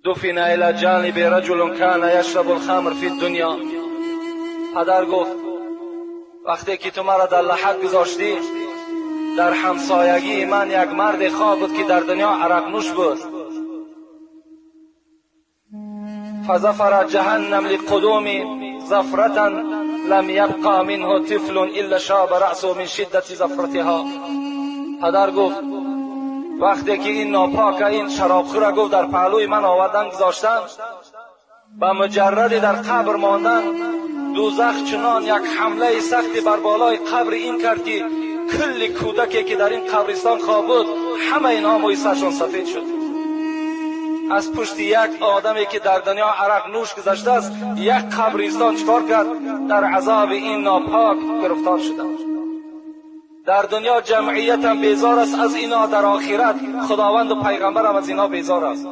دفن الى جانب رجل كان يشرب الخمر في الدنيا. پدر گفت وقتی که تو مرا در لحد گذاشتی، در همسایگی من یک مرد خواب بود که در دنیا عرق نوش بود. فزفر جهنم لقدوم زفرة لم يبقى منه طفل الا شاب رأسه من شدت زفرتها. پدر گفت وقتی که این ناپاک، این شرابخور گفت در پهلوی من آوردن گذاشتن، به مجردی در قبر ماندن، دوزخ چنان یک حمله سختی بر بالای قبر این کرد که کل کودکی که در این قبرستان خواب بود، همه اینها موی سرشان سفید شد. از پشت یک آدمی که در دنیا عرق نوش گذشته است، یک قبرستان چکار کرد؟ در عذاب این ناپاک گرفتار شده. در دنیا جمعیت هم بیزار است از اینا، در آخرت خداوند و پیغمبر هم از اینا بیزار است.